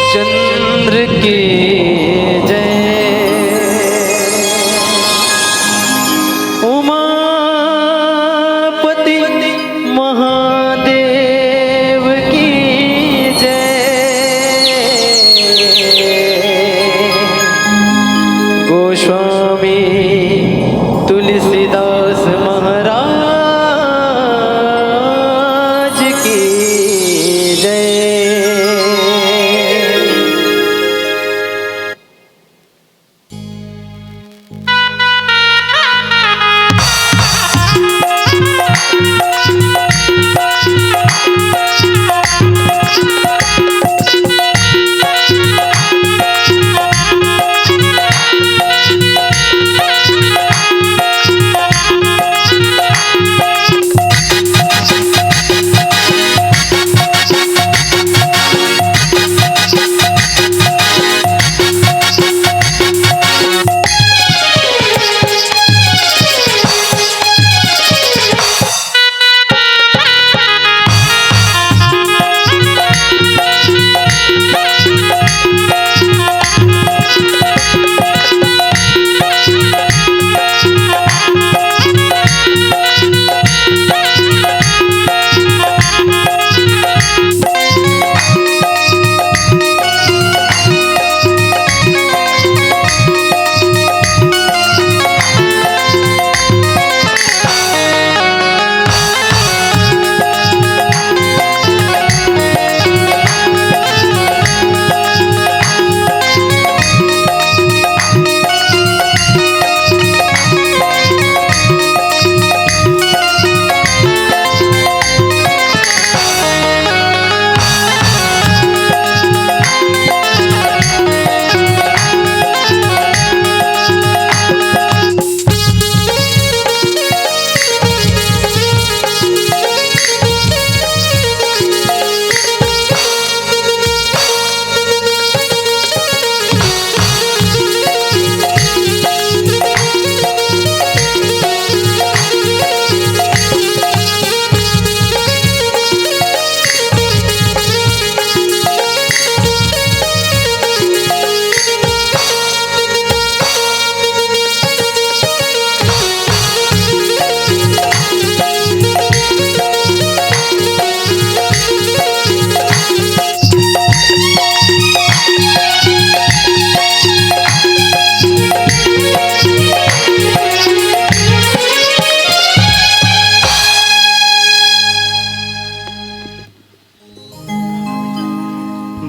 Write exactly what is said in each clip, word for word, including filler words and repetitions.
चंद्र की जय, उमापति महादेव की जय, गोस्वामी तुलसीदास महाराज की जय।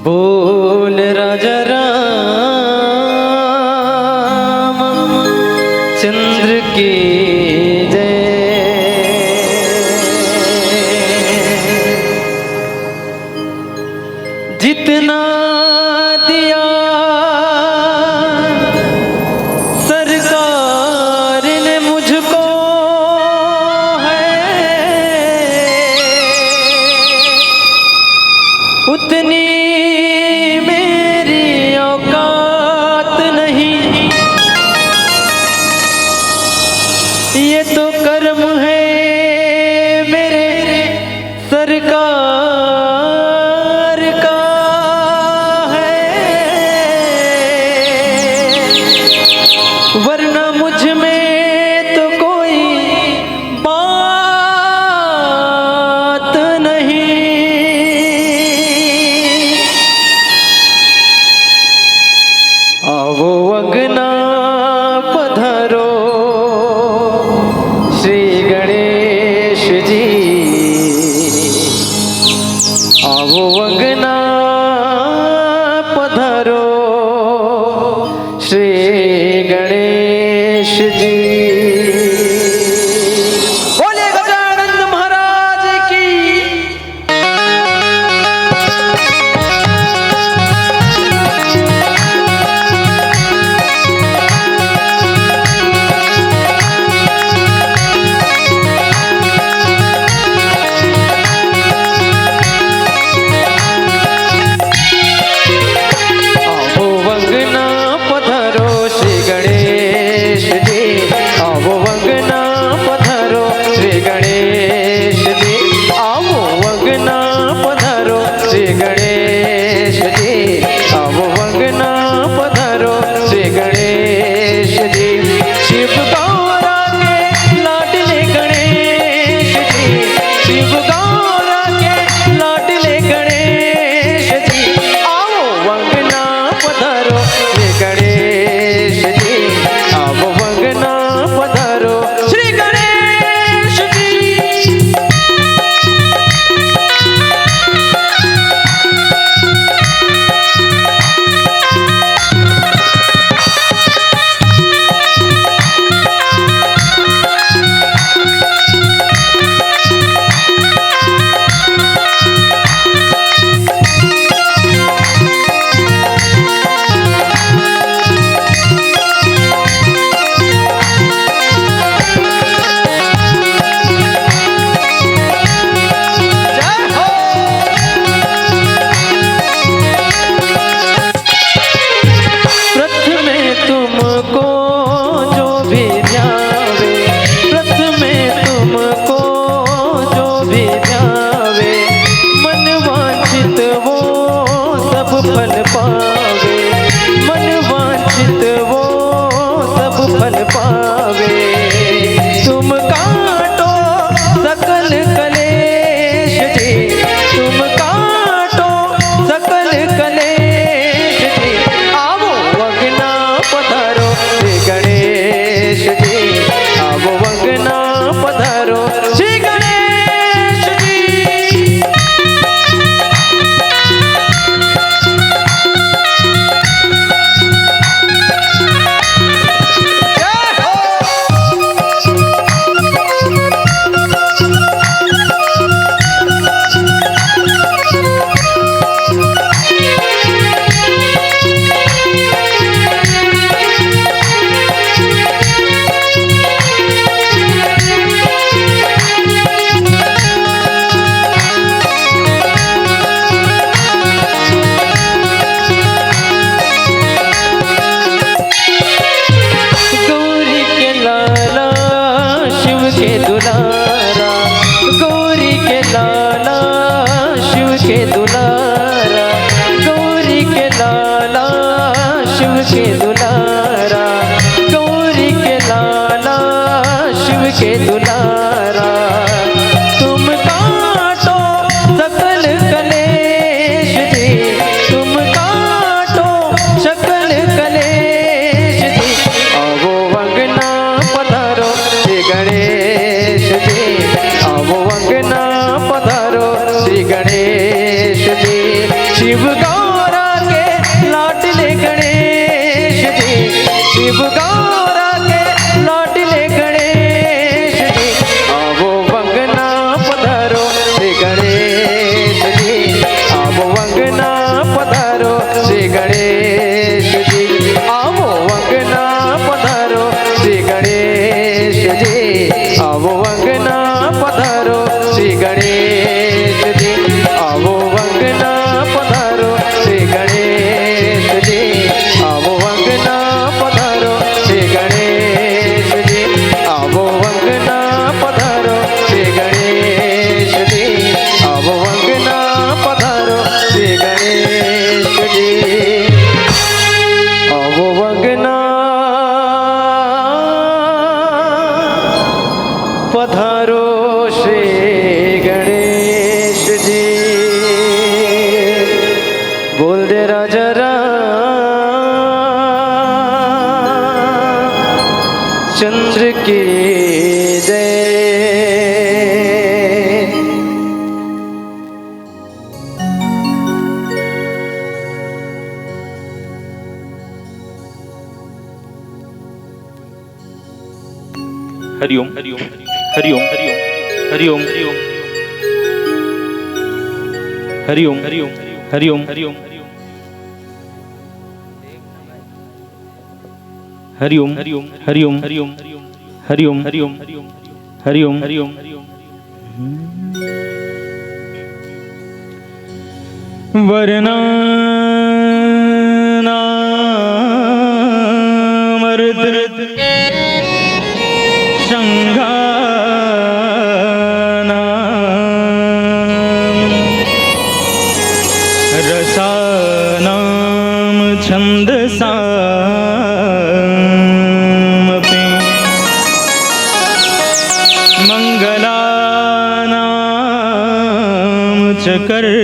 बोल राजा राम चंद्र की जय। जितना दिया सरकार ने मुझको है, उतनी मेरी औकात नहीं। ये तो कर्म है मेरे सरकार का है, वरना मुझ में तो कोई बात नहीं। आवो अंगना पधारो श्री गणेश जी, आवो अंगना पधारो श्री गणेश जी। बोले गजानंद महाराज की। आओ अंगना पधारो श्री गणेश जी, चंद्र की जय। हरिओम, हरिओम, हरिओम, हरिओम, हरिओम, हरिओम, हरिओम, हरिओम, हरिओम, हरिओम, हरिओम, हरिओम, हरिओम, हरिओम, हरिओम, हरिओम। वर्णानामर्त शृङ्गानां रसानां छन्दसामपि मङ्गलानां च कर्तारं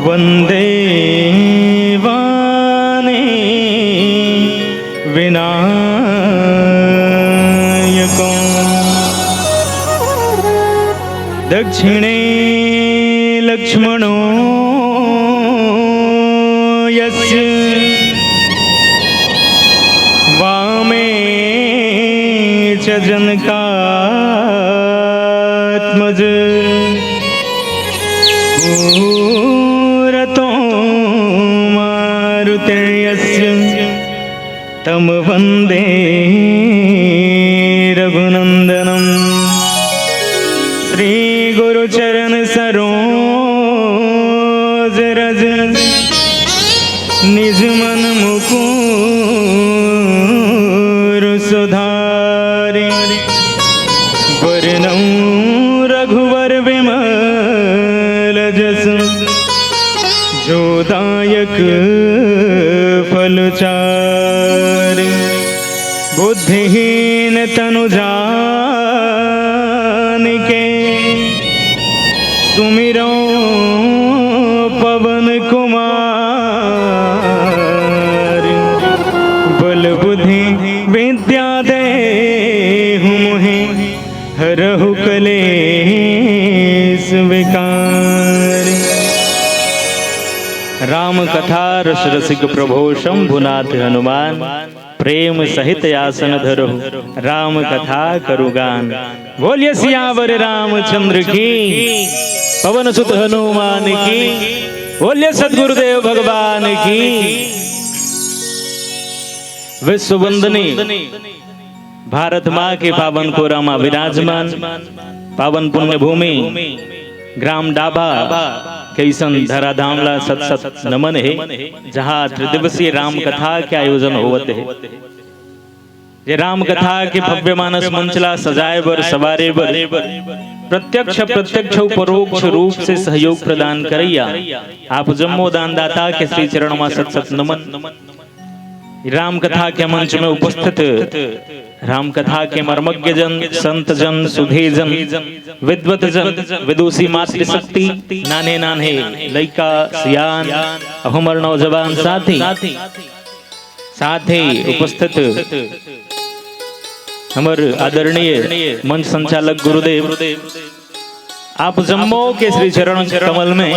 वन्दे वाणी विनायकम्। दक्षिणे लक्ष्मणो यस्य वामे च जनकात्मज। पुरतो मारुतिर्यस्य तं वन्दे रघुनन्दनम्। श्रीगुरुचरणसरोज रज निज मन मुकुर सुधारि। वरनउँ रघुवर विमल जसु जो दायक फल चारि। बुद्धिहीन तनु जानिके सुमिरउँ पवन कुमार। बल बुद्धि विद्या देहु मोहि हरहु कलेस विकार। राम कथा रस रसिक प्रभो शंभुनाथ हनुमान। प्रेम सहित आसन धरहु राम कथा करु गान। बोलिए सियावर रामचंद्र की, पवन सुत हनुमान की। बोलिए सतगुरुदेव भगवान की। विश्व वंदनी भारत माँ के पावन कोरा मा विराजमान पावन पुण्य भूमि ग्राम डाभा के अइसन धराधाम ला सत सत नमन हे, जहाँ त्रिदिवसीय राम कथा के आयोजन होवत हे। ये राम कथा के भव्य मानस मंच ला सजाए बर, सवारे बर प्रत्यक्ष अप्रत्यक्ष अउ परोक्ष रूप से सहयोग प्रदान करइया आप जम्मो दानदाता के श्री चरण मा सत सत नमन। राम कथा के मंच में उपस्थित राम कथा के मर्मज्ञ जन, संत जन, सुधे जन, विद्वत जन, विदुषी मातृशक्ति, नान्हे नान्हे लइका, सियान, अउ हमर नौजवान साथी, साथ ही उपस्थित हमर आदरणीय मंच संचालक गुरुदेव, आप जम्मो के श्री चरण कमल में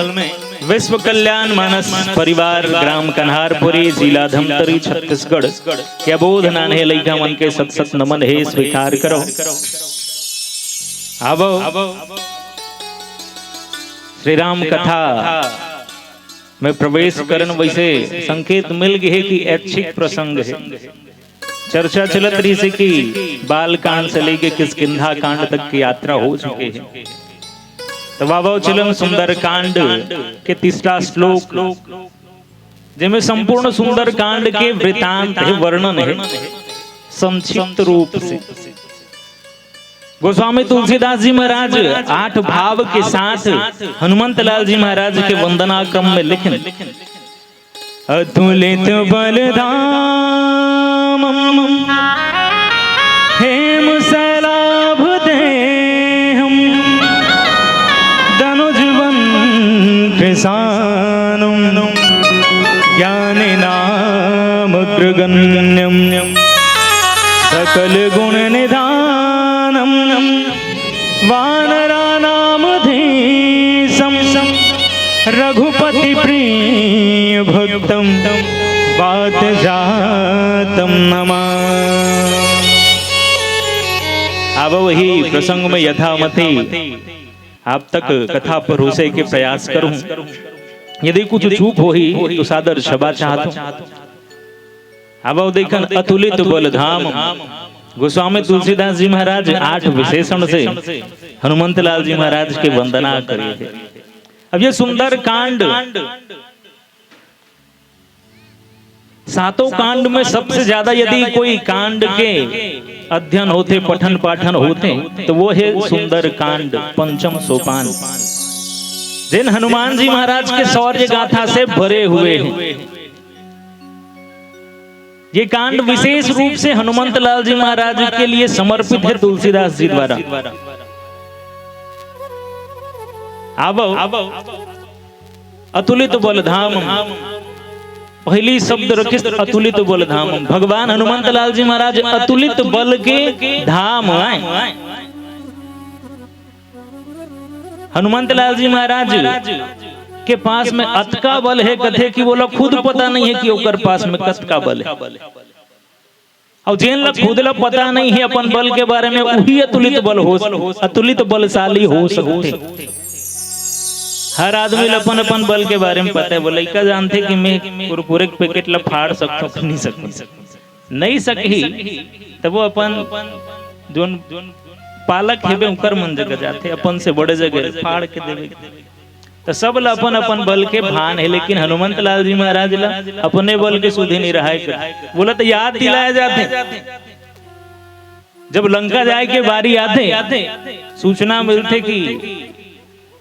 विश्व कल्याण मानस परिवार, ग्राम कन्हारपुरी, जिला धमतरी, छत्तीसगढ़, के अबोध नान्हे लइका मन के सत सत नमन हे, स्वीकार करो। आवो, श्री राम कथा में प्रवेश करन वइसे संकेत मिल गे हे कि ऐच्छिक प्रसंग हे। चर्चा चलत रहिसे कि बाल कांड से लेके किष्किंधा कांड तक की यात्रा हो चुके हे। तब आवो चलन सुंदर कांड के तीसरा श्लोक, जेमे संपूर्ण सुंदर कांड के वृतांत हे, वर्णन हे संक्षिप्त रूप से। गोस्वामी तुलसीदास जी महाराज आठ भाव के साथ हनुमंत लाल जी महाराज के वंदना क्रम में लिखिन। अतुलित बल धामम हेम सैलाभ देहम दनुज बन कृशानुम ज्ञान नाम अग्रगण्यं सकलगुणनिधानं वानराणामधीशं रघुपतिप्रियभक्तं वातजातं नमामि। अब वही प्रसंग में यथामति आप तक कथा परोसे के प्रयास करूं। यदि कुछ चूक होही तो सादर क्षमा चाहत हूं। अब देखन अतुलित बल धाम। गोस्वामी तुलसीदास जी महाराज आठ विशेषण से हनुमंत लाल जी महाराज के वंदना करे हे। अब ये सुंदर कांड, सातों कांड में सबसे ज्यादा यदि कोई कांड के अध्ययन होथे, पठन पाठन होथे, तो वो हे सुंदर कांड, पंचम सोपान, जेन हनुमान जी महाराज के शौर्य गाथा से भरे हुए हैं। ये कांड विशेष रूप से हनुमंत लाल जी महाराज के लिए समर्पित है तुलसीदास जी द्वारा। अब अतुलित बल धाम, पहली शब्द रखिस अतुलित बल धाम। भगवान हनुमंत लाल जी महाराज अतुलित बल के धाम आय। हनुमंत लाल जी महाराज के पास में अतका बल हे, कथे कि वोला खुद पता नहीं हे कि ओकर पास में कतका बल हे। अउ जेन ला खुद ला पता नहीं हे अपन बल के बारे में, उही अतुलित बल हो, अतुलित बलशाली हो सकथे। हर आदमी ला अपन अपन बल के बारे में पता हे। वो लइका जानथे कि मैं कुरकुरे के पैकेट ला फाड़ सकथों कि नहीं सकथों, नहीं सकही, तब वो अपन जोन पालक हेबे, उकर मन जगह जाथे, अपन से बड़े जगह फाड़ के देवे। तो सब ला अपन अपन बल के भान हे, लेकिन हनुमंत लाल जी महाराज ला अपने बल के सुधे नहीं रहाय कर। वोला तो याद दिलाया जाथे, जब लंका जाए के बारी आथे, सूचना मिलथे कि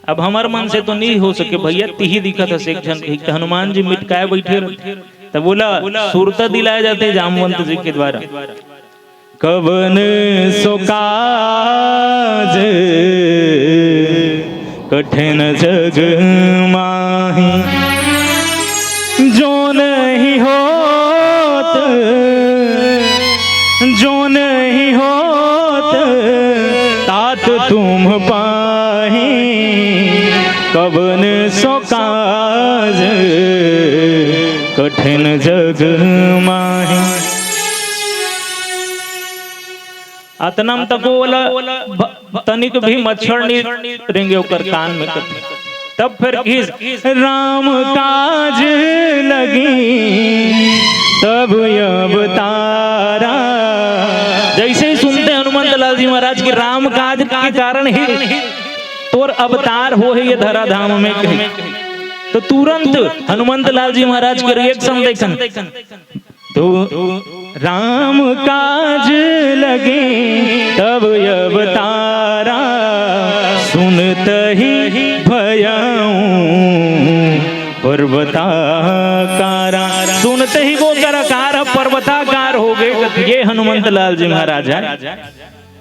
अब हमर मन से तो नहीं हो सके भैया, तिही दिखत हस एक झन, एक हनुमान जी मिटकाए बैठे रहे। तब वोला सुरता दिलाए जाथे जामवंत जी के द्वारा। कवन सो काज कठिन जग माही, जो नहीं होत, जो नहीं होत तात तुम पाही। कवन सो काज कठिन जग माही। अतना म तको ओला ब-, तनिक भी मच्छर नहीं रेंगे ओकर कान में कथे। तब फिर किस राम काज लगी तब अवतारा। जैसे ही सुनते हनुमंत लाल जी महाराज के राम काज के कारण ही तोर अवतार हो हे ये धरा धाम में कहे, तो तुरंत हनुमंत लाल जी महाराज के रिएक्शन देखन। तो राम काज लगे तब अवतारा, सुनत ही भयउ पर्वताकारा। सुनते ही वो कराकार पर्वताकार हो गए। ये हनुमंत लाल जी महाराज हे।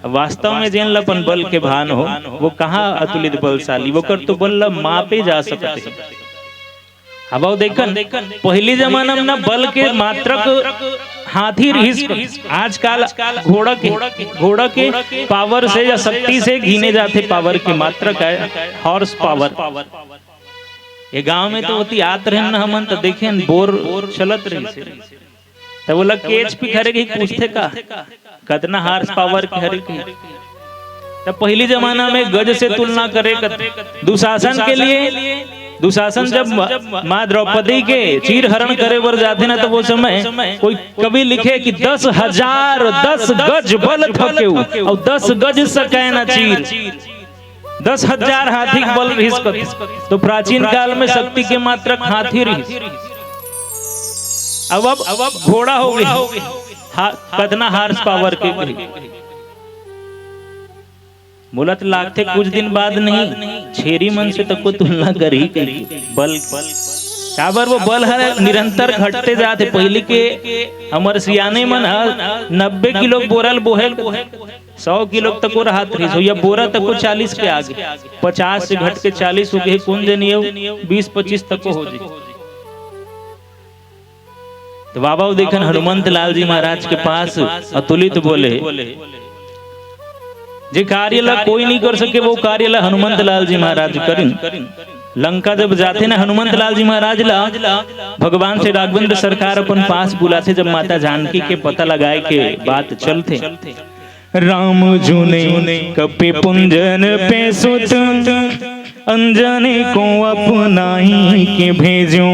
वास्तव में जेन ला अपन बल के भान हो, वो कहाँ अतुलित बलशाली, वो कर तो बल ला मापे जा सकते। अब आओ देखन, पहली जमाना में ना बल के मात्रक हाथी रहिस, आजकल घोड़ा के, घोड़ा के पावर से या शक्ति से गिने जाथे, पावर के मात्रक हे, हॉर्स पावर। ये गांव में तो होती आत रहन ना हमन तो देखेन बोर चलत रहिस। तब बोला, "के एच पी खरे की पूछथे का? कतना हॉर्स पावर के हरे की?" तब पहली जमाना में गज से तुलना करे कत-, दुशासन के लिए, दुशासन जब म-, माँ द्रौपदी के चीर हरण करे बर जाथे ना, तो वो समय कोई कवि लिखे कि दस हजार, दस गज बल थकेउ, और दस गज सकै ना चीर। दस हजार हाथी के बल रहिस कथे। तो प्राचीन काल में शक्ति के मात्रक हाथी रहिस। अब, अब घोड़ा हो गए। हा-, कतना हॉर्स पावर के कही। मोला तो लागथे कुछ दिन बाद नहीं, छेरी मन से तको तुलना करही कही। बल, काबर वो बल हर निरंतर घटते जाथे। पहली के हमर सियाने मन ह नब्बे किलो बोरल बोहेल सौ किलो तको रहत रहिस हो, या बोरा तको चालीस के आगे, पचास से घट के चालीस हो गए, कौन जनी हो, बीस पच्चीस तको हो जाए। तो बाबा वो देखन हनुमंत लाल जी महाराज के पास अतुलित बोले, जे कार्य ला कोई नहीं कर सके, वो कार्य ला हनुमंत लाल जी महाराज करिन। लंका जब जाथे ना हनुमंत लाल जी महाराज ला, भगवान श्री राघवेंद्र सरकार अपन पास बुलाथे, जब माता जानकी के पता लगाए के बात चलथे। राम जुने कपि पुंजन पे सुत, अंजनी को अपनाई के भेजूं।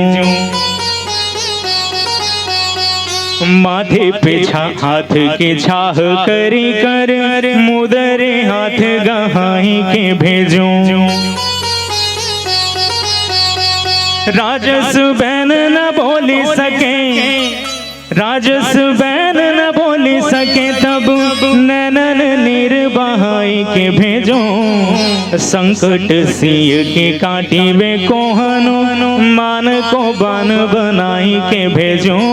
माथे पे छा-, हाथ के छाह करी कर, मुदरे हाथ गहाई के भेजूं। राजस बैन न बोली सके, राजस बैन न बोली सके, तब नैनन नीर बहाई के भेजूं। संकट सिय के काटिबे को हनुमान को बान बनाई के भेजूं।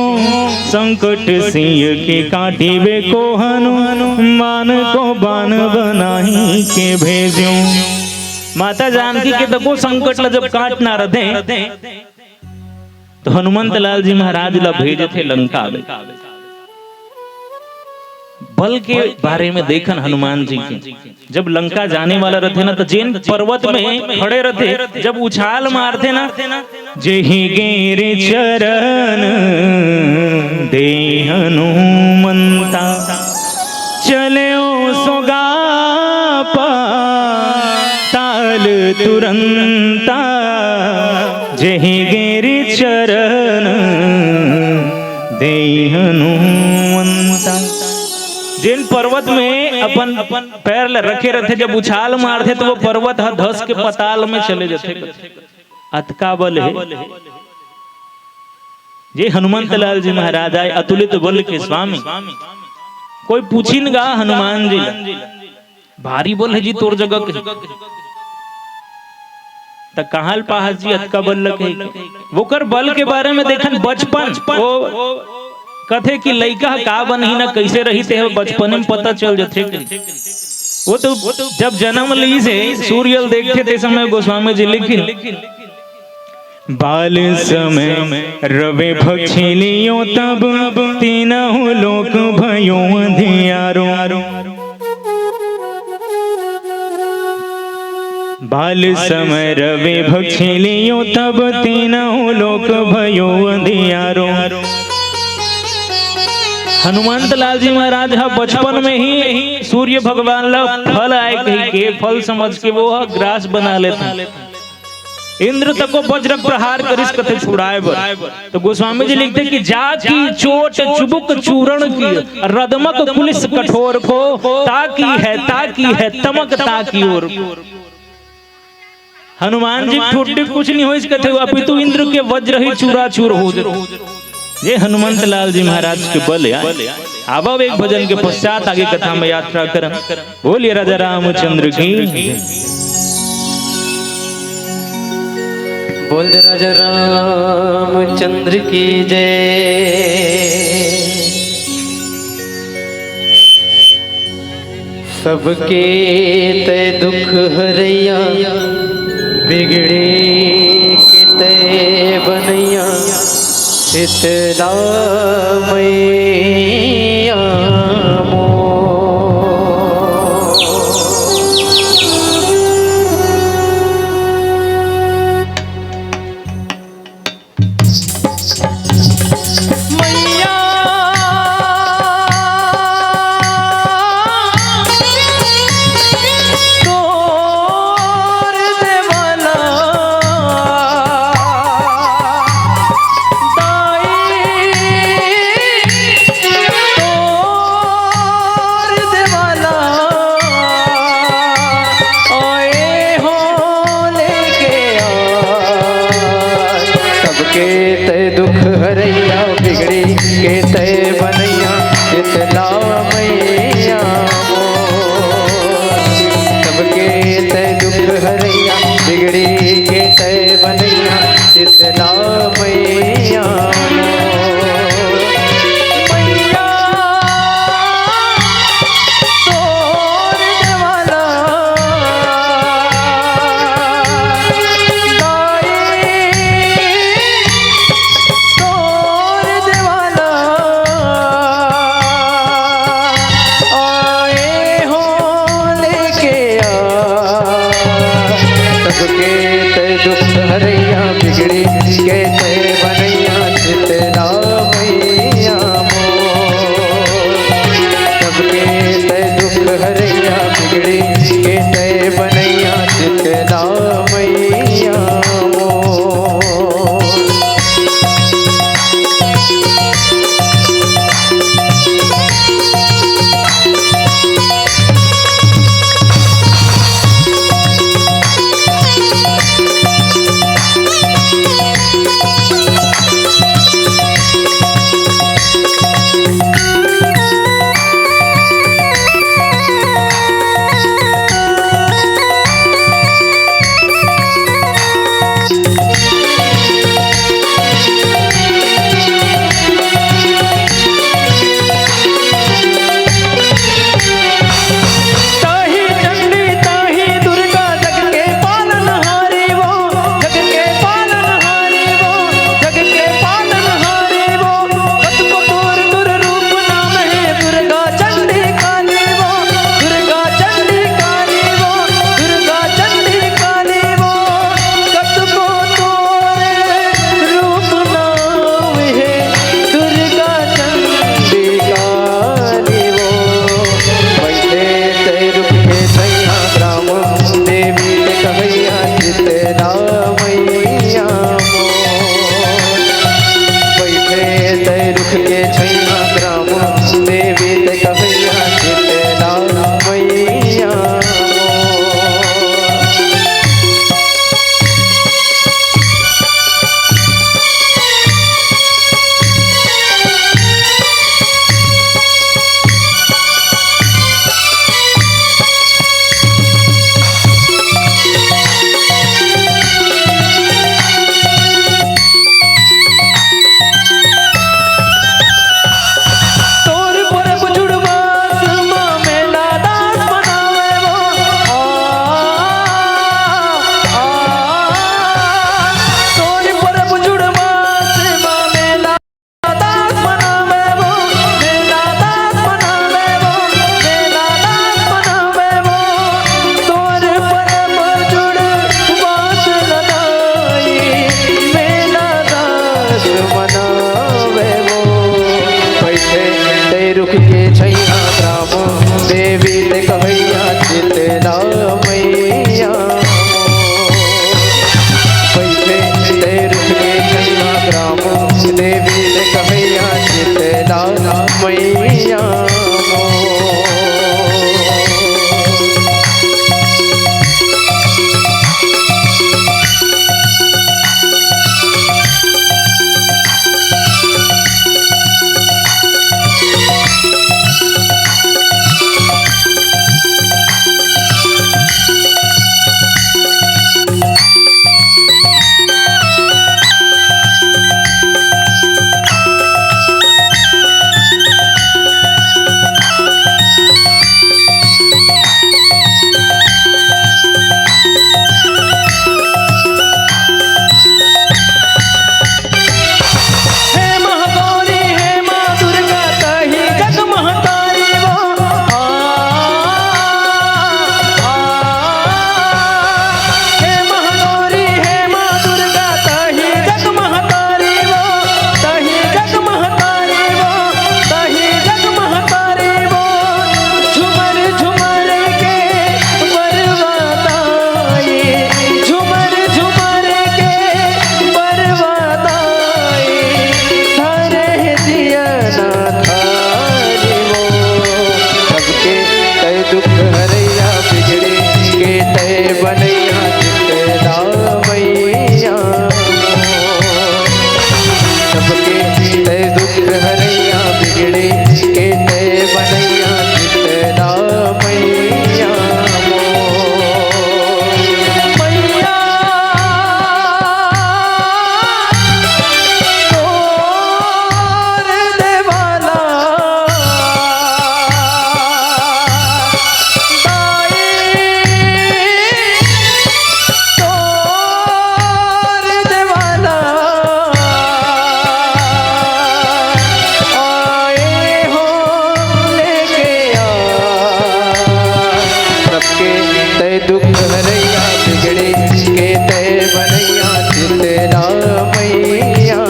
संकट सिय के काटिबे को हनुमान को बान बनाई के भेजूं। माता जानकी के तको संकट ला जब काटना रथे, तो हनुमंत लाल जी महाराज ला भेजथे लंका में। बल के बारे में देखन हनुमान जी के, जब लंका जाने वाला रथे ना, तो जेन पर्वत में खड़े रथे, जब उछाल मारथे ना, जेहि गिरि चरण दे हनुमंता, चल्यो सोगा पाताल तुरंता, जेहि गिरि चरण दे हनुमंता। जेन पर्वत में अपन पैर ल रखे रथे, जब उछाल मारथे, तो वो पर्वत ह धस के पताल में चले जाथे। अतका बल हे। जे हनुमंत लाल जी महाराज आय, अतुलित बल के स्वामी। कोई पूछिन गा हनुमान जी ला, भारी बल हे जी तोर जगह के। त कहाँ ल पाहस जी अतका बल ल कहे के? वोकर बल के बारे में देखन, बचपन, वो कथे कि लइका ह का बनही ना, कइसे रही, ते ह बचपने में पता चल जथे के। वो तो जब जन्म लीस हे, सूर्य ल देखथे, ते समय गोस्वामी जी लिखिन, बाल समय रवे भक्षी लियो तब, तीनहु लोक भयो अंधियारो। बाल समय रवे भक्षी लियो तब, तीनहु लोक भयो अंधियारो। हनुमंत लाल जी महाराज ह बचपन में ही सूर्य भगवान ला फल आय कहि के, फल समझ के वो ह ग्रास बना लेथे। इंद्र तको वज्र प्रहार करिस कथे छुड़ाए बर। तो गोस्वामी जी लिखथे कि जाकी चोट चुबुक चूरण की, रदमक कुलिस कठोर को, ताकी है, ताकी है, तमक ताकी ओर। हनुमान जी ठुड्डी कुछ नहीं होइस कथे, अपितु इंद्र के वज्र ही चूराचूर हो जथे। ये हनुमंत लाल जी महाराज के बल हे। आवव एक भजन के पश्चात आगे कथा में यात्रा करन। बोलिए राजा रामचंद्र की। बोल राजा रामचंद्र की जय। सबके तय दुख हरैया, बिगड़े के तय बनैया, शीतला मैया मोर। सबके तय दुख हरैया, बिगड़ी के तय बनैया, शीतला मैया मोर। सबके तय दुख हरैया, बिगड़ी के तय बनैया, शीतला मैया मोर। के छैया ग्राम देवी ते कहैया शीतला मैया मोर। तोर परब जुड़वास म मेला दास मनावे वो। आ, आ, तोर परब जुड़वास म मेला दास मनावे वो, मेला दास मनावे वो, मेला दास मनावे वो। तोर परब जुड़वास लगाई, मेला दास मनावे वो। बैठे ते रुख के छैया ग्राम देवी ते कहैया शीतला मैया मोर। बैठे ते रुख के छैया ग्राम देवी ते कहैया शीतला मैया मोर। हे महागौरी, हे माँ दुर्गा, तही जग महतारी वो। आ, आ, हे महागौरी, हे माँ दुर्गा, तही जग महतारी वो, तही जग महतारी वो, तही जग महतारी वो। झुमर झुमर के बरवा ताई, झुमर झुमर के बरवा ताई, धरे दिया ना थारी वो। सबके तय दुख हरैया, बिगड़ी के तय बनैया, शीतला मैया। सबके तय दुख हरैया, बिगड़ी के तय बनैया, शीतला मैया मोर। मैया तोर देवाला, दाई तोर देवाला, आए हो लेके आ। सबके तय दुख हरैया, बिगड़ी के तय बनैया, शीतला मैया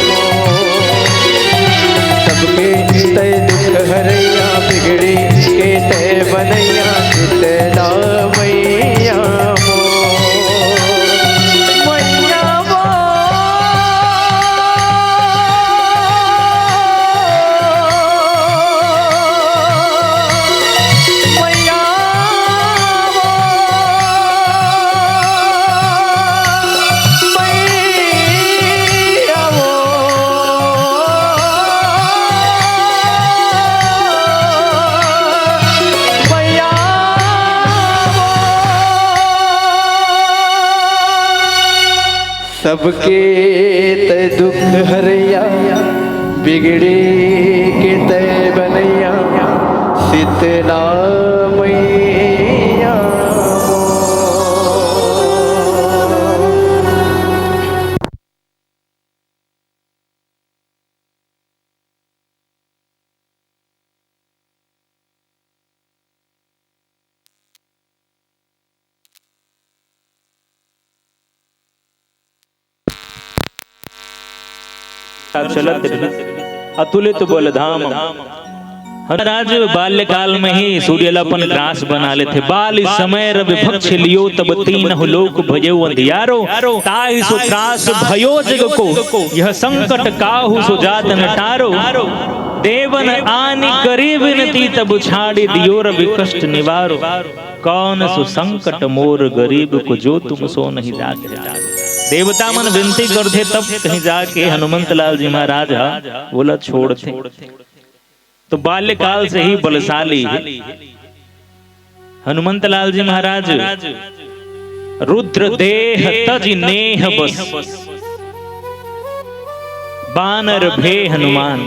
मोर। सबके तय दुख हरैया, बिगड़ी के तय बनैया, शीतला मैया मोर। मैया मोर। मैया वो, मैया वो, मैया वो। सबके तय दुख हरैया, बिगड़ी के तय बनैया, शीतला मैया मोर। चलत रही अतुलित बल धाम। महाराज बाल्यकाल में ही सूर्य ला अपन ग्रास बना लेथे। बाल समय रवि भक्ष लियो, तब तीनहु लोक भयो अंधियारो। ताहि सो त्रास भयो जग को, यह संकट काहू सो जात न टारो। देवन आनि करी विनती, तब छाड़ि दियो रवि कष्ट निवारो। कौन सो संकट मोर गरीब को, जो तुम सो नहीं जाके। देवता मन विनती करथे, तब कहीं जाके हनुमंत लाल जी महाराज हा ओला छोड़थे। तो बाल्यकाल से ही बलशाली हे हनुमंत लाल जी महाराज। रुद्र देह तजि नेह बस, बानर भे हनुमान।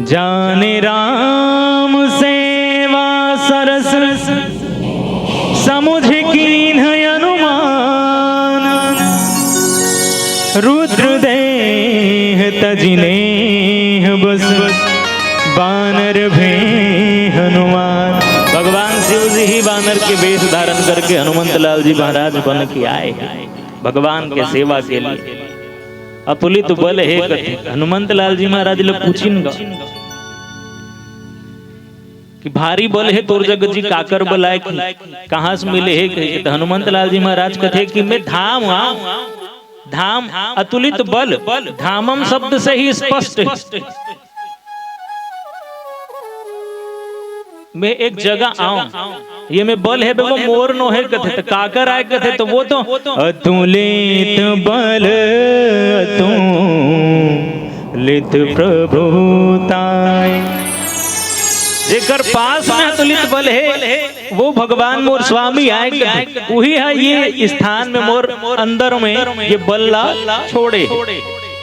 जाने राम सेवा सरस, समुझ कीन्ह अनुमान। रुद्र देह तजि नेह बस, बानर भे हनुमान। भगवान शिव जी ही बानर के वेश धारण करके हनुमंत लाल जी महाराज बन के आए हैं भगवान के सेवा के लिए। अतुलित बल हे कथे। हनुमंत लाल जी महाराज ल पूछिन गा कि भारी बल हे तोर जग जी, काकर बल आए, कहाँ से मिले हे कहे। तो हनुमंत लाल जी महाराज कथे कि मैं धाम आंव, धाम अतुलित बल, धामम शब्द से ही स्पष्ट हे। मैं एक जगह आंव, ये में बल हे बे, वो मोर नो हे कथे, तो काकर आए कथे, तो वो तो अतुलित बल, अतुलित प्रभु ताय। जेकर पास में अतुलित बल हे, वो भगवान मोर स्वामी आए कथे, उही हा ये स्थान में मोर अंदर में ये बल ला छोड़े।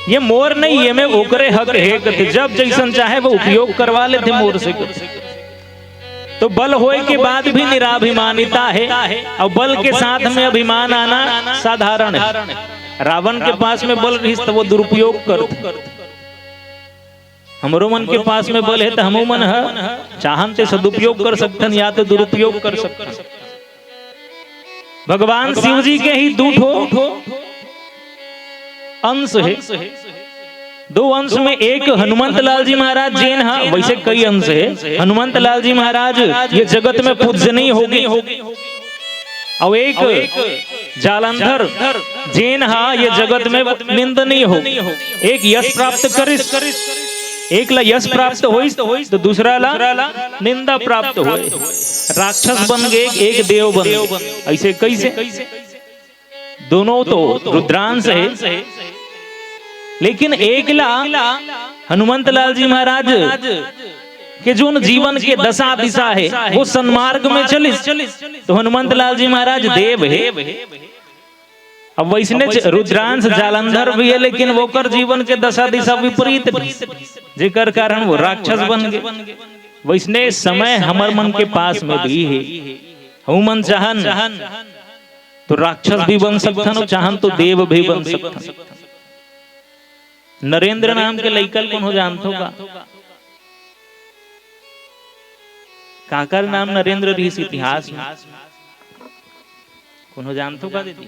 ये मोर नहीं, ये में ओकरे हक हे कथे, जब जैसन चाहे वो उपयोग करवा लेथे मोर से कथे। तो बल होए के बाद भी निराभिमानिता हे, अउ बल के साथ में अभिमान आना साधारण हे। रावण के पास में बल रहिस त वो दुरुपयोग करथे। हमरो मन के पास में बल हे त हमू मन ह चाहन ते सदुपयोग कर सकथन या तो दुरुपयोग कर सकथन। भगवान शिव जी के ही दू ठो अंश हे। दो अंश में एक हनुमंत लाल जी महाराज जेन हा, वैसे कई अंश हे। हनुमंत लाल जी महाराज ये जगत में पूजनीय होगे, अउ एक जालंधर जेन हा ये जगत में निंदनीय होगे। एक यश प्राप्त करिस, एक ला यश प्राप्त होइस तो दूसरा ला निंदा प्राप्त होए। राक्षस बन गे, एक देव बन गे। ऐसे कैसे? दोनों तो रुद्रांश हे, लेकिन एक ला हनुमंत लाल जी महाराज के जोन जीवन के दशा दिशा हे, वो सन्मार्ग में चलिस, तो हनुमंत लाल जी महाराज देव हे। अब वैसने च-, रुद्रांश जालंधर भी हे, लेकिन वोकर जीवन के दशा दिशा विपरीत हे, जेकर कारण वो राक्षस बन गे। वैसने समय हमर मन के पास में भी हे। हमू मन चाहन तो राक्षस भी बन सकथन अउ चाहन तो देव भी बन सकथन। नरेंद्र नाम के लइका ल कोनो जानथो का? काकर नाम नरेंद्र रिहिस इतिहास में? कोनो जानथो का दीदी?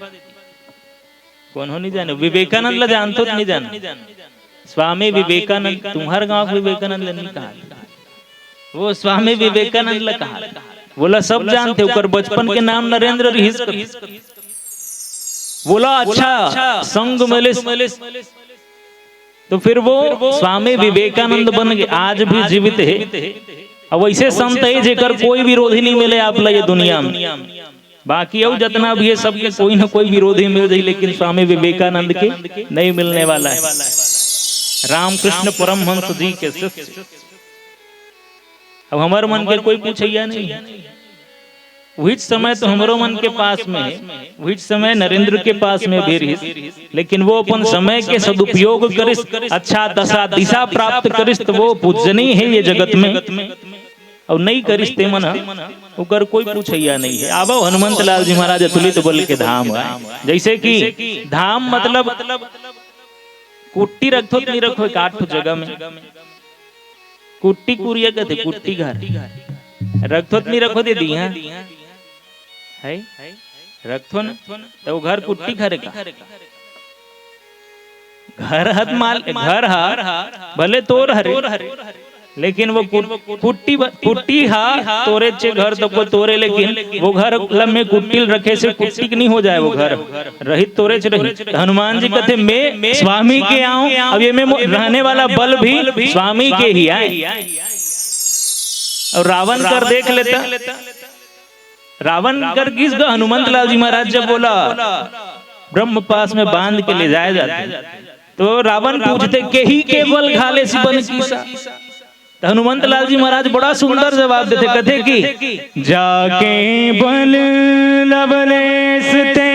कोनो नहीं जाने। विवेकानंद ला जानथो त नहीं जाने? स्वामी विवेकानंद, तुम्हर गांव के विवेकानंद ला नहीं कहा, वो स्वामी विवेकानंद ला कहा। वोला सब जानथे, ओकर बचपन के नाम नरेंद्र रिहिस। वोला अच्छा संग मिलिस, तो फिर वो स्वामी विवेकानंद बन गे, आज भी जीवित हे। अब वैसे संत हे जेकर कोई विरोधी नहीं मिले आप ला ये दुनिया में। बाकी अउ जतना भी हे, सबके कोई न कोई विरोधी मिल जाही, लेकिन स्वामी विवेकानंद के नहीं मिलने वाला हे। रामकृष्ण परमहंस जी के शिष्य। अब हमर मन के कोई पूछैया नहीं हे। उहिच समय तो हमरो मन के पास में हे, उहिच समय नरेंद्र के पास में भी रहिस, लेकिन वो अपन समय के सदुपयोग करिस, अच्छा दशा दिशा प्राप्त करिस, तो वो पूजनीय हे ये जगत में। अउ नहीं करिस ते मन ह, ओकर कोई पूछैया नहीं हे। आवव हनुमंत लाल जी महाराज अतुलित बल के धाम हे। जैसे कि धाम मतलब कुट्टी रखथो त नहीं रखो एक आठ ठो जगह में, कुट्टी कुरिया कथे, कुट्टी घर रखथो त नहीं रखो दीदी, हाँ? हे? रखथो ना? त वो घर कुट्टी घर हे का? घर हत माल, घर हा भले तोर हरे, लेकिन वो कुट-, कुट्टी ब-, कुट्टी हा तोरे चे घर तको तोरे, लेकिन वो घर लब में कुट्टी ल रखे से कुट्टी के नहीं हो जाए वो घर, रही तोरे च रही। त हनुमान जी कथे, "मैं स्वामी के आऊं, अब ये में मो-, रहने वाला बल भी स्वामी के ही आए।" और रावण कर देख लेता, रावण कर किस ग-, हनुमंत लाल जी महाराज जब बोला, ब्रह्म पास में बांध के ले जाए जाते, तो रावण पूछते, "केही के बल घाले सि बन कीसा।" त हनुमंत लाल जी महाराज बड़ा सुंदर जवाब देथे, कथे कि, "जाके बल लवलेस ते,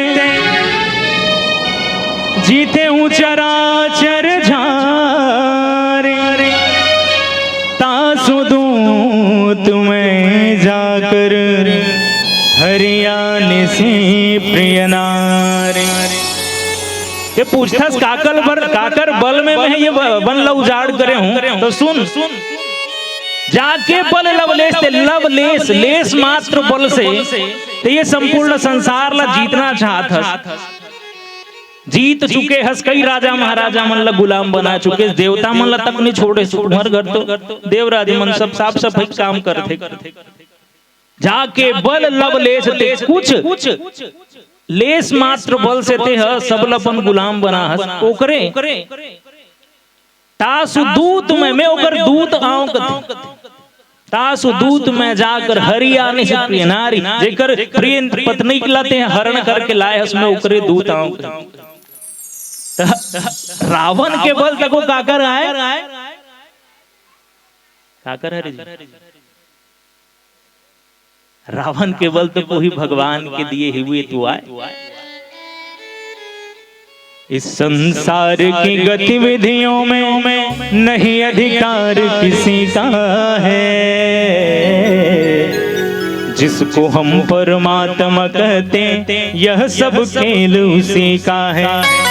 जीते हूँ चराचर झारे, तासु दूत मैं जाकर, हरियाने से प्रिय नारे।" ये पूछथस, "काकर बर, काकर बल में मैं ये ब-, बन ला उजाड़ करे हूँ?" तो सुन, जाके बल लवलेस ते, लवलेस, लेस मात्र बल से ते ये संपूर्ण संसार ला जीतना चाहत हस, जीत चुके हस, कई राजा महाराजा मन ला गुलाम बना चुके हस, देवता मन ला तक नहीं छोड़े, तुम्हर घर तो देवराज मन सब साफ सफाई काम करथे। जाके बल लवलेस ते, कुछ लेस मात्र बल से ते ह सब ल अपन गुलाम बना हस। ओकरे तासु दूत मैं, मैं ओकर दूत आंव कथे। तासु दूत मैं जाकर हरियाने से प्रिय नारी, जेकर प्रिय पत्नी ला ते हरण करके लाए हस, मैं ओकरे दूत आंव कथे। त रावण के बल तको काकर आए? काकर हरे जी? रावण के बल तो कोई भगवान के दिए हुए तो आए। इस संसार की गतिविधियों में नहीं अधिकार किसी का है, जिसको हम परमात्मा कहते, यह सब खेल उसी का है।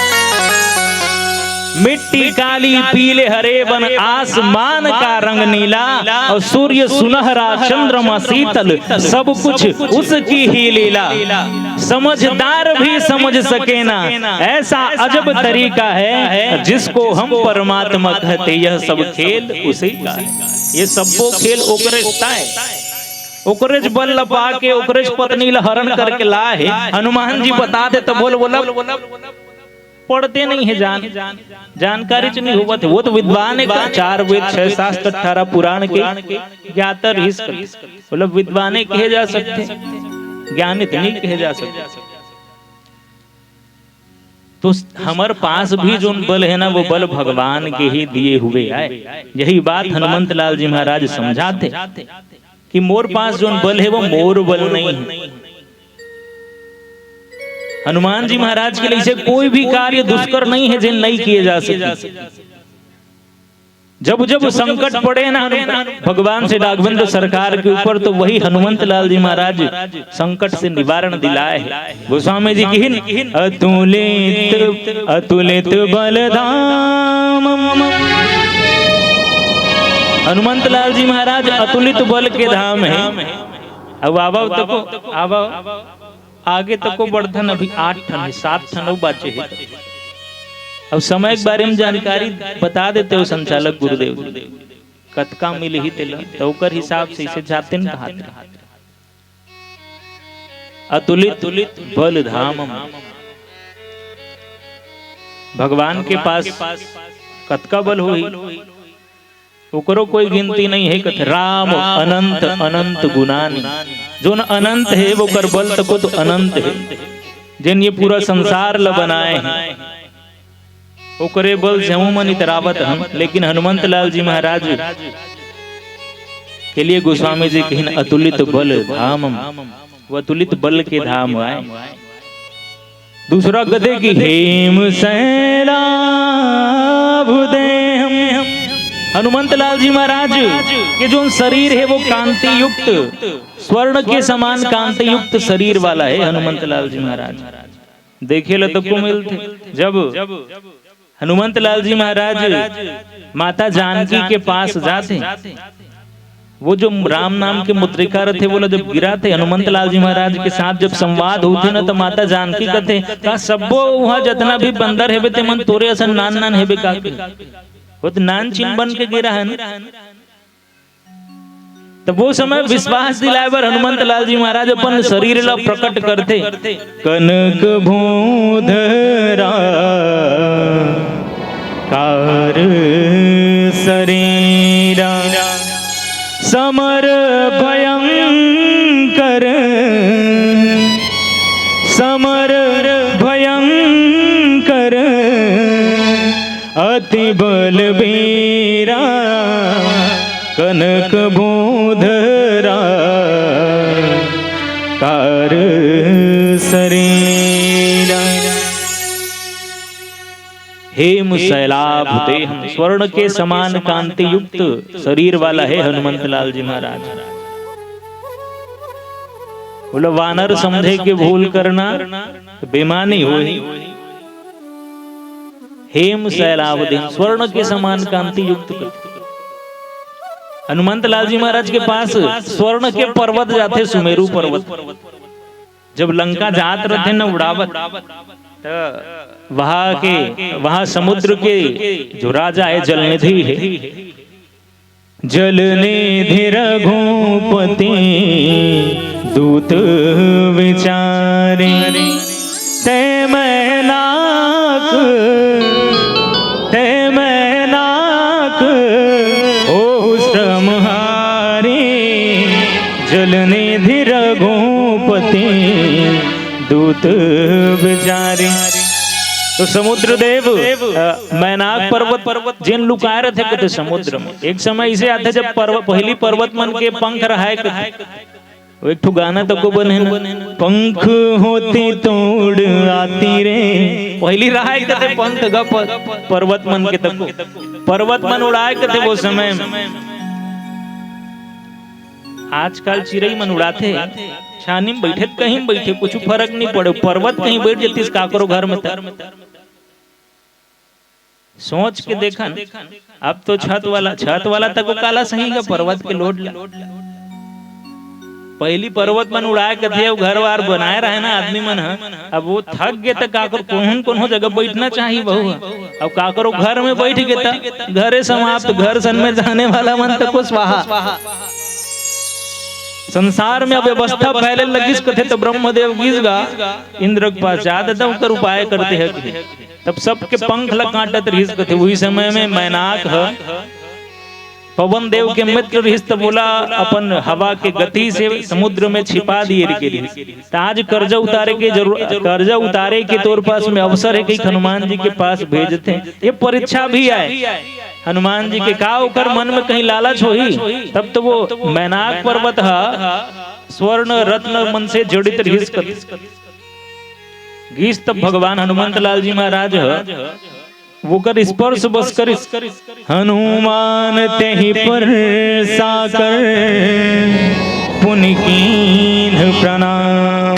मिट्टी काली, पीले हरे वन, आसमान का रंग नीला और सूर्य सुनहरा, चंद्रमा शीतल, सब कुछ उसकी ही लीला। समझदार भी समझ सके ना, ऐसा अजब तरीका है, जिसको हम परमात्मा कहते, यह सब खेल उसी का है। ये सब्बो खेल ओकरे ताय, ओकरेच बल ल पाके, ओकरेच पत्नी ल हरण करके लाए हे। हनुमान जी बता दे तो बोल, बोला, पढ़ते नहीं है जान, जानकारी च नहीं होवत है। वो तो विद्वान है का? चार वेद, छह शास्त्र, अठारह पुराण के ज्ञाता रहिस कर। मतलब विद्वाने कहे जा सकते, ज्ञानित नहीं कहे जा सकते। तो हमर पास भी जोन बल है ना, वो बल भगवान के ही दिए हुए आए। यही बात हनुमंत लाल जी महाराज समझाते कि मोर पास जोन बल है, वो मोर बल नहीं है। हनुमान जी महाराज के लिए इसे कोई भी कार्य दुष्कर नहीं है, जिन नहीं किए जा सके। जब जब संकट पड़े ना भगवान श्री राघवेंद्र सरकार के ऊपर, तो वही हनुमंत लाल जी महाराज संकट से निवारण दिलाए हैं। गोस्वामी जी किहिन, "अतुलित, अतुलित बल धाम।" हनुमंत लाल जी महाराज अतुलित बल के धाम है। अब आवव तको, आवव। आगे तको बढ़थन, अभी आठ ठन हे, सात ठन अउ बाचे हे। अब समय के बारे में जानकारी बता देते हो संचालक गुरुदेव, कतका मिलही तेला, त ओकर हिसाब से इसे जाते न कहात रहे। अतुलित बल धामम, भगवान के पास कतका बल होही? ओकरो कोई गिनती नहीं है, कथे राम अनंत अनंत गुणानी। जोन अनंत है, वो कर बल तको तो अनंत है। जिन ये पूरा संसार ल बनाए हैं, ओकरे बल से हमू मन इतरावत हन। लेकिन हनुमंत लाल जी महाराज के लिए गोस्वामी जी कहिन अतुलित बल धामम, वो अतुलित बल के धाम आए। दूसरा कथे कि हेम शैलाभ देहम। हनुमंत लाल जी महाराज के जो शरीर है, वो कांति युक्त, स्वर्ण के समान कांति युक्त शरीर वाला है हनुमंत लाल जी महाराज। देखे ल तको मिलथे। जब हनुमंत लाल जी महाराज माता जानकी के पास जाथे, वो जो राम नाम के मुद्रिका रथे, वो ला जब गिराथे हनुमंत लाल जी महाराज के साथ, जब संवाद होथे ना, तो माता जानकी कथे, "का सब्बो वहाँ जतना भी बंदर हेबे, ते मन तोरे असन नान नान हेबे का?" वो तो नान चिन बन के गिरा है ना। तब वो समय विश्वास दिलाए बर हनुमंत लाल जी महाराज अपन शरीर ला प्रकट करथे। कनक भूधरा कार शरीरा, समर भयंकर, समर भयंकर, अति बलबीरा, कनक भूधरा कार शरीरा। हेम शैलाभ देह, स्वर्ण के समान कांति युक्त शरीर वाला हे हनुमंत लाल जी महाराज। बोला, वानर समझे के भूल करना, तो बेमानी होही। हेम शैलाभ देह, स्वर्ण के समान कांति युक्त। हनुमंत लाल जी महाराज के पास स्वर्ण के पर्वत जाथे, सुमेरु पर्वत। जब लंका जात रथे न उड़ावत, त वहां के, वहां समुद्र के जो राजा हे, जलनिधि हे, जलनिधि रघुपति दूत विचारे। ते मैनाक, ते मैनाक, ओ श्रमहारी, जलनिधि रघुपति दूत विचारे। तो समुद्र देव, अ, मैनाक पर्वत, पर्वत जेन लुकाए रथे कथे समुद्र में। एक समय इसे आथे जब पर्वत, पहली पर्वत मन के पंख रहाए कथे। वो एक ठो गाना तको बने ना, पंख होती तो उड़ आती रे। पहली रहाए कथे पंख ग प-, पर्वत मन के तको। पर्वत मन उड़ाए कथे वो समय में। आजकल चिरई मन उड़ाथे, छानी में बैठे त कहीं बैठे, कुछ फर्क नहीं पड़े। पर्वत कहीं बैठ जतिस काकरो घर में त। सोच के देखन, अब तो छत वाला, छत वाला तको काला सही गा पर्वत के लोड ला। पहली पर्वत मन उड़ाए कथे, अउ घर वार बनाए रहे ना आदमी मन ह, अब वो थक गे त काकर कोहन कोनो जगह बैठना चाही बहू ह। अब काकरो घर में बैठ गे त घरे समाप्त, घर सन में जाने वाला मन तको स्वाहा। संसार में अव्यवस्था फैले लगिस कथे त ब्रह्मदेव गिस गा इंद्र के पास, जा ददा ओकर उपाय करते हैं। तब सबके पंख ला काटत रहिस कथे। उही समय में मैनाक ह पवन देव के मित्र रहिस, त बोला अपन हवा के गति से समुद्र में छिपा दिए के रहिस। त आज कर्जा उतारे के जरूर, कर्जा उतारे के तोर पास में अवसर हे, कहिके हनुमान जी के पास भेजथे। ये परीक्षा भी आए हनुमान जी के, का ओकर मन में कहीं लालच होही? तब तो वो मैनाक पर्वत ह स्वर्ण रत्न मन से जड़ित रहिस कथे। गिस तब भगवान हनुमंत लाल जी महाराज ह ओकर स्पर्श बस करिस। हनुमान तेहि पर साकर पुनि कीन्ह प्रणाम।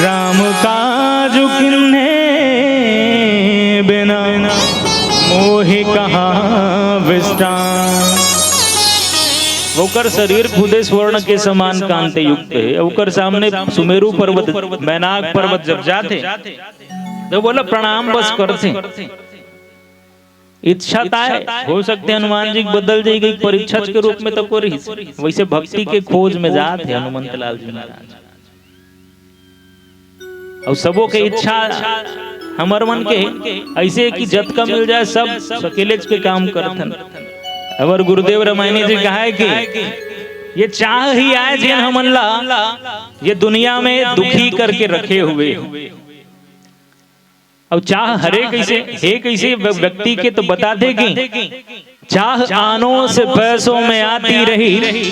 राम काज किन्हे बिना मोहि कहाँ विश्राम। ओकर शरीर खुदे स्वर्ण के समान कांति युक्त हे। ओकर सामने सुमेरु पर्वत, मैनाक पर्वत जब जाथे, तो बोला प्रणाम बस करथे। इच्छा ताय हो सकथे हनुमान जी के बदल जाई, कहिके परीक्षा के रूप में तको रहिस। वैसे भक्ति के खोज में जात हे हनुमंत लाल जी महाराज। अउ सबो के इच्छा हमर मन के ऐसे कि जतका मिल जाए सब सकेलेच के काम करथन। अबर गुरुदेव रामायणी जी कहा है कि ये चाह ही आए जेन हमन ला ये दुनिया में दुखी करके रखे हुए। अउ चाह हरे कैसे, हे कैसे व्य-, व्यक्ति के तो बताथे कि चाह आनों से पैसों में आती रही,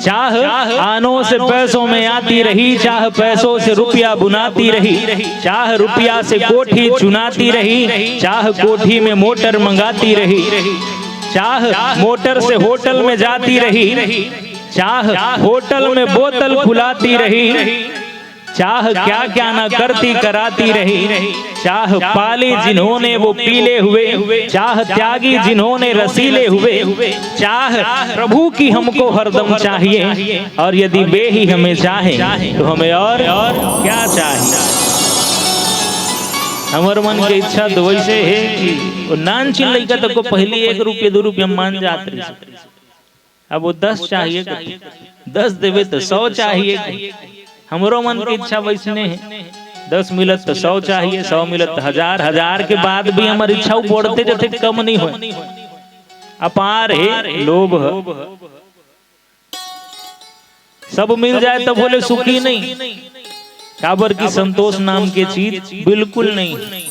चाह आनों से पैसों में आती रही, चाह पैसों से रुपया बुनाती रही, चाह रुपया से कोठी चुनाती रही, चाह कोठी में मोटर मंगाती रही, चाह मोटर से होटल में जाती रही, चाह होटल में बोतल फुलाती रही, चाह क्या क्या ना करती कराती रही। चाह पाली जिन्होंने वो पीले हुए, चाह त्यागी जिन्होंने रसीले हुए। चाह प्रभु की हमको हरदम चाहिए, और यदि वे ही हमें चाहें तो हमें और क्या चाहिए। हमर मन के इच्छा तो वैसे हे कि वो नानचिन लइका तको पहली एक रुपया दू रुपया मान जात रहिस। अब वो दस चाहिए, दस देवे तो सौ चाहिए। हमरो मन के इच्छा वैसने हे, दस मिलत तो सौ चाहिए, सौ मिलत तो हजार, हजार के बाद भी हमर इच्छा बढ़ते जथे, कम नहीं होय। अपार हे लोभ ह। सब मिल जाए तब बोले सुखी नहीं, काबर की संतोष नाम के चीज बिल्कुल नहीं है।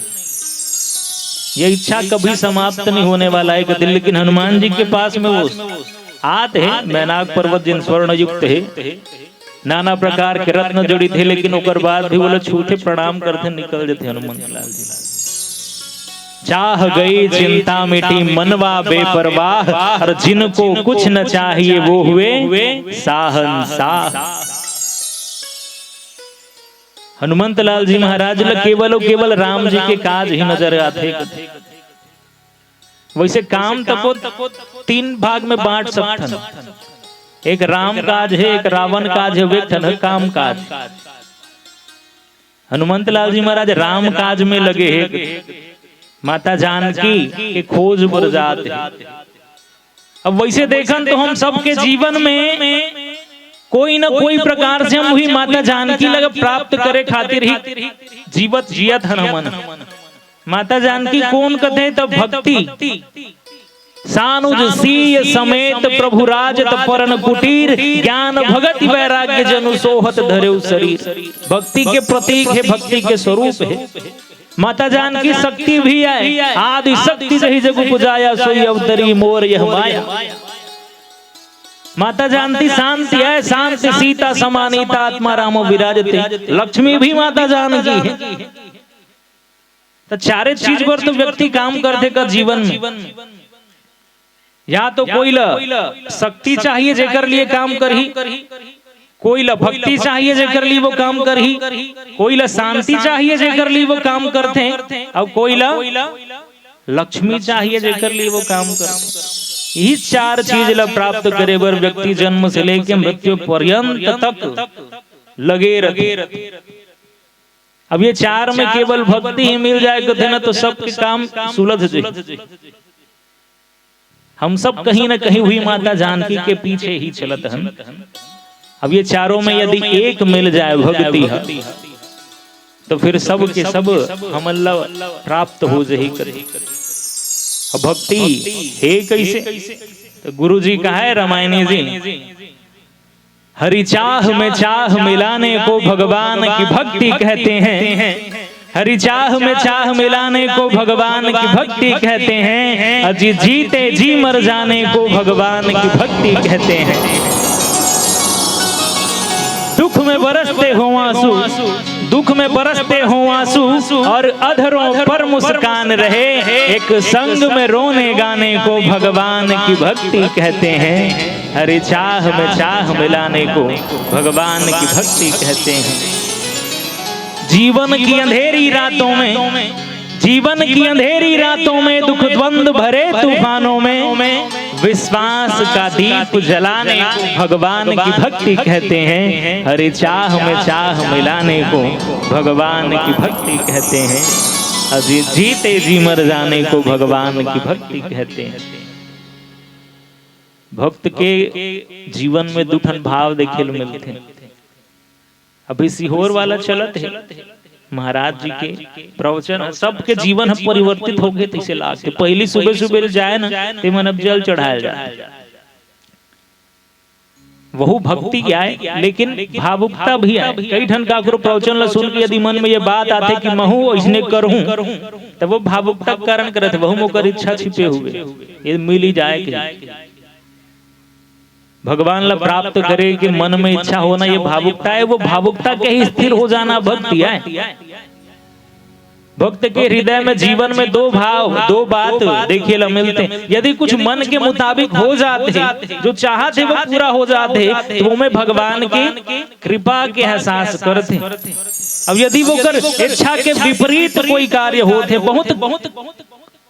ये इच्छा कभी समाप्त नहीं होने वाला है एक दिन। लेकिन हनुमान जी के पास में वो आत हे, मैनाक पर्वत जिन स्वर्ण युक्त हे, नाना प्रकार के रत्न जड़ित हे, लेकिन ओकर बाद भी बोले छूथे प्रणाम करथे, निकल जथे हनुमंत लाल जी। चाह गई चिंता मिटी मनवा बेपरवाह, और जिनको कुछ न चाहिए वो हुए साहंसाह। हनुमंत लाल जी महाराज ल केवल अउ केवल राम जी के काज ही नजर आथे। वैसे काम तको तीन भाग में बांट सकथन, एक राम काज हे, एक रावण काज हे, एक ठन हे काम काज। हनुमंत लाल जी महाराज राम काज में लगे हे, माता जानकी के खोज बर जात हे। अब वैसे देखन तो हम सबके जीवन में कोई न कोई प्रकार से हम वही माता जानकी लग प्राप्त करे खातिर ही जीवत जियत हन हमन। माता जानकी कोन कथे? त भक्ति। सानुज सीय समेत प्रभु राजत परन कुटीर, ज्ञान भगति वैराग्य जनु सोहत धरेउ शरीर। भक्ति के प्रतीक हे, भक्ति के स्वरूप हे। माता जानकी शक्ति भी आय, आदि शक्ति जही जग उपजाया, सोई अवतरी मोर यह माया। माता जानकी शांति आय, शांति सीता समानीता आत्मा रामो विराजते। लक्ष्मी भी माता जानकी हे। त चारे चीज बर तो व्यक्ति काम करथे का जीवन में। या तो कोई ल शक्ति चाहिए जेकर लिए काम करही, कोई ल भक्ति चाहिए जेकर लिए वो काम करही, कोई ल शांति चाहिए जेकर लिए वो काम करथे, अउ कोई ल लक्ष्मी चाहिए जेकर लिए वो काम करथे। यही चार चीज ल प्राप्त करे बर व्यक्ति जन्म से लेके मृत्यु पर्यंत तक लगे रथे। अब ये चार में केवल भक्ति ही मिल जाए कथे ना, तो सबके काम सुलझ जाए। हम सब कहीं ना कहीं हुई माता जानकी के पीछे ही चलत हन। अब ये चारों में यदि एक मिल जाए भक्ति ह, तो फिर सब के सब हमन ला प्राप्त हो जाही कथे। अब भक्ति हे कैसे? तो गुरु जी कहा है रामायणी जी, हरि चाह में चाह मिलाने को भगवान की भक्ति कहते हैं। हरि चाह में चाह मिलाने को भगवान की भक्ति कहते हैं। अजी जीते जी मर जाने को भगवान की भक्ति कहते हैं। दुख में बरसते हो आंसू, दुख में बरसते हो आंसू और अधरों पर मुस्कान रहे, एक संग में रोने गाने को भगवान की भक्ति कहते हैं। हरि चाह में चाह मिलाने को भगवान की भक्ति कहते हैं। जीवन की अंधेरी रातों में, जीवन की अंधेरी रातों में, दुख द्वंद भरे तूफानों में विश्वास का दीप जलाने को भगवान की भक्ति कहते हैं। हरि चाह में चाह मिलाने को भगवान की भक्ति कहते हैं। अजी जीते जी मर जाने को भगवान की भक्ति कहते हैं। भक्त के जीवन में दू ठन भाव देखे ल मिलथे। अभी सीहोर वाला चलत हे, महाराज जी के प्रवचन ह, सबके जीवन ह परिवर्तित होगे तइसे लागथे। पहिली सुबह सुबह जाए ना, ते मन अब जल चढ़ाए जाए, वहू भक्ति आय, लेकिन भावुकता भी आय। कई ठन काकरो प्रवचन ल सुन के यदि मन में ये बात आथे कि महू अइसने करहूं, तब वो भावुकता के कारण करत, वहू मोकर इच्छा छिपे हुए, ये मिली जाए के। भगवान ला प्राप्त करे के मन में इच्छा होना, ये भावुकता है। वो भावुकता के ही स्थिर हो जाना भक्ति है। भक्त के हृदय में, जीवन में दो भाव, दो बात देखे ला मिलथे। यदि कुछ मन के मुताबिक हो जात हे, जो चाहत हे वो पूरा हो जात हे, तो वो में भगवान के कृपा के एहसास करथे। अब यदि वो कर इच्छा के विपरीत कोई कार्य होत हे, बहुत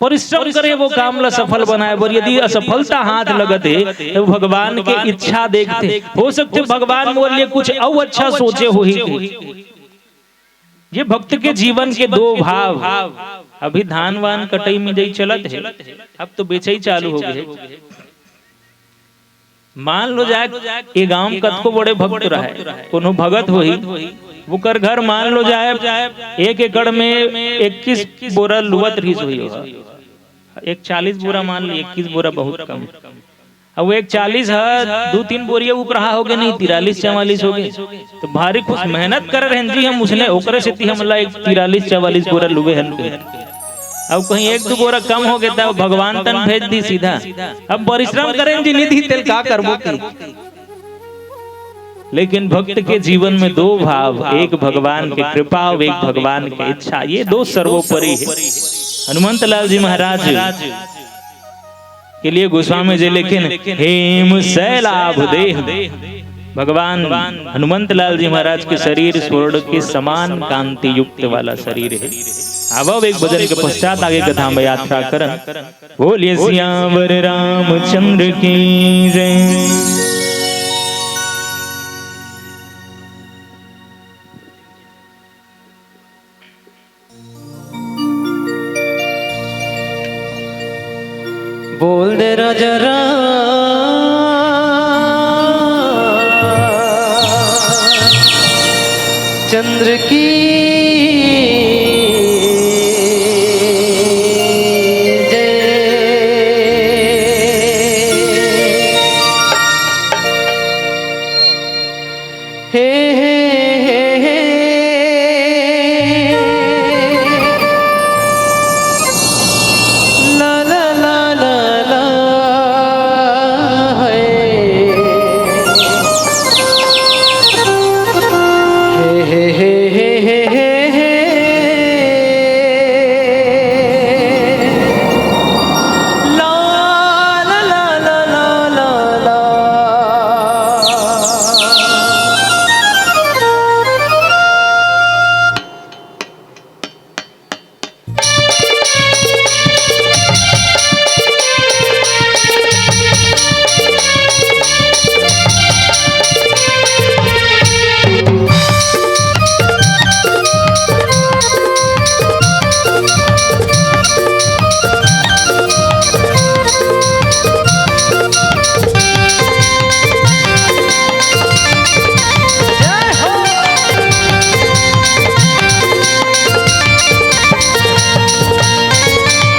परिश्रम करे वो काम ला सफल बनाए बर, यदि असफलता हाथ लगत हे, तो भगवान के इच्छा देखथे। हो सकथे भगवान मोर लिए कुछ अउ अच्छा सोचे होही। ये भक्त के जीवन के दो भाव। अभी धान वान कटई मिजई चलत हे, अब तो बेचई चालू हो गए। मान लो जाए, ये गांव में कतको बड़े भक्त रहे, कोनो भगत होही, ओकर घर मान लो जाए, एक एकड़ में इक्कीस बोरा लुवत रहिस होही ओहा। एक चालीस बोरा मान ली, इक्कीस बोरा बहुत कम। अब वो एक चालीस ह, दू तीन बोरिया उपराहा होगे, नहीं, तिरालीस चवालीस होगे। तो भारी खुश, मेहनत करे रहन जी हम उसने, ओकरे सेती हमला एक तिरालीस चवालीस बोरा लुवे हन के। अब कहीं एक दू बोरा कम होगे, तब भगवान तन भेज दी सीधा। अब परिश्रम करेन जी, निधि तेल का करबो की। लेकिन भक्त के जीवन में दो भाव, एक भगवान की कृपा और एक भगवान की इच्छा, ये दो सर्वोपरि है। हनुमंत लाल जी महाराज के लिए गोस्वामी जी लिखिन, "हेम शैलाभ देह।" भगवान हनुमंत लाल जी महाराज के शरीर स्वर्ण के समान कांति युक्त वाला शरीर है। आवव एक भजन के पश्चात आगे कथा में यात्रा करन। बोलिए सियावर रामचंद्र की जय। बोल दे राजा राम चंद्र की जय। हे, हे, हे, हे। ला, ला, ला, ला, ला, हे। हे, हे, हे, हे, हे, हे। ला, ला, ला, ला, ला, ला, ला।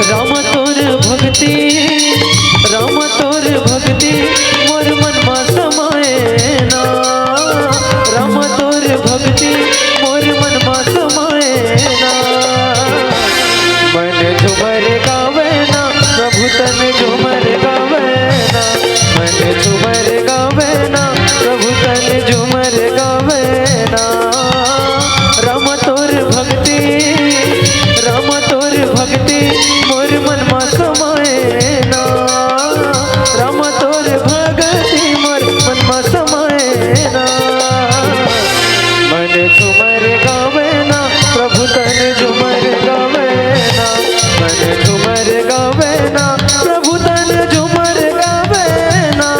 राम तोर भक्ति, राम तोर भक्ति, मोर मन मा समाए ना। राम तोर भक्ति, मोर मन मा समाए ना। मन झूमर गावे ना, प्रभु तन झूमर गावे ना। मन झूमर गावे ना, प्रभु तन झूमर गावे ना। राम तोर भक्ति, राम तोर भक्ति, मोर मन मा समाए ना। राम तोर भक्ति, मोर मन मा समाए ना। मन झूमर गावे ना, प्रभु तन झूमर गावे ना। मन झूमर गावे ना, प्रभु तन झूमर गावे ना।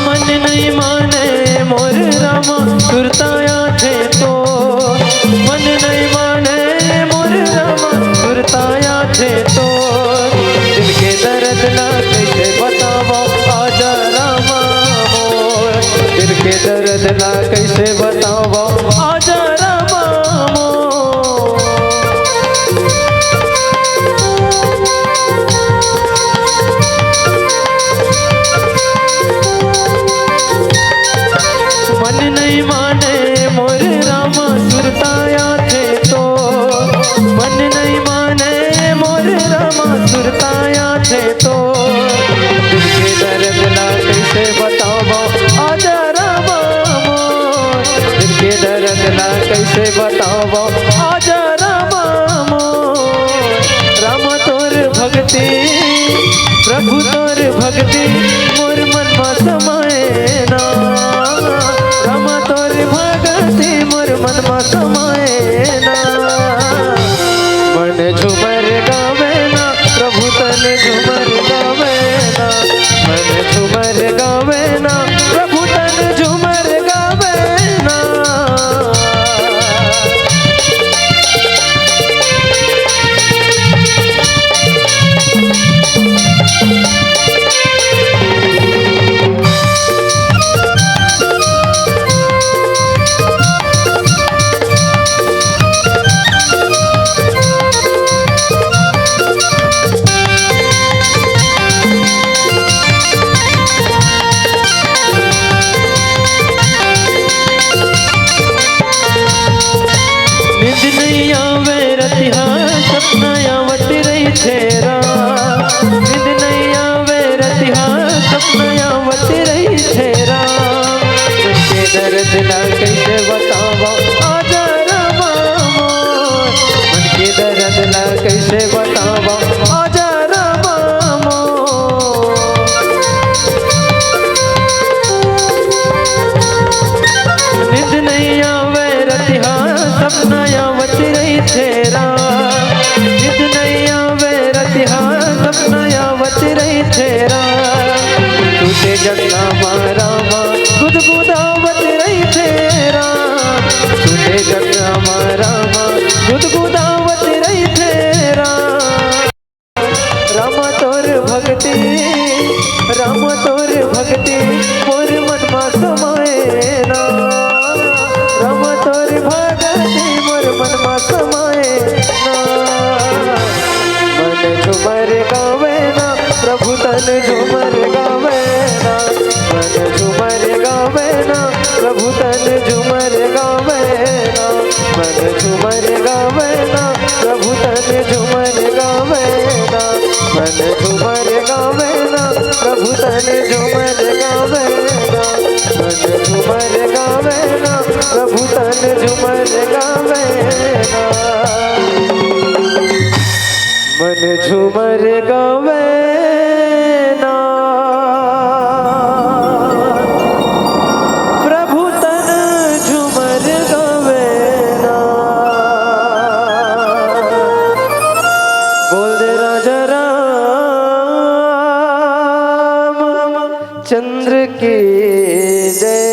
मन नहीं माने मोर रामा, सुरताया थे तो। मन नहीं माने मोर रामा, सुरताया थे तो। दिल के दर्द ला कैसे बतावा, आजा रामा मोर। दिल के दर्द ला कैसे बतावा, आजा रामा मोर। मन नहीं माने मोर रामा, सुरताया थे तो। मन नहीं माने मोर रामा, सुरताया थे तो। दिल के दर्द ला कैसे बतावा, आजा रामा मोर। दिल के दर्द ला कैसे बतावा, आजा रामा मोर। राम तोर भक्ति, प्रभु तोर भक्ति, मोर मन मा समाए ना। राम तोर भक्ति, दर्द ला कइसे बतावंव आजा रामा मोर, मन के दर्द ला कइसे बतावंव आजा रामा मोर। नींद नइ आवय रतिहा, सपना आवत रहिथे राम। नींद नइ आवय रतिहा, सपना आवत रहिथे राम। टूटे जगना मा रामा, गुदगुदावत रहिथे राम। टूटे जगना मा रामा, गुदगुदावत रहिथे राम। रामा तोर भक्ति, रामा तोर भक्ति मोर मन मा समाए ना। रामा तोर भक्ति मोर मन मा समाए ना। मन झूमर गावे ना, प्रभु तन झूमर गावे ना। मन झूमर गावे ना, प्रभु तन झूमर गावे ना। मन झूमर गावे ना, प्रभु तन झूमर गावे ना। मन झूमर गावे ना, प्रभु तन झूमर गावे ना। मन झूमर गावे ना, प्रभु तन झूमर गावे ना। मन झूमर गावे ना, प्रभु तन झूमर गावे ना। बोल दे राजा राम चंद्र की जय।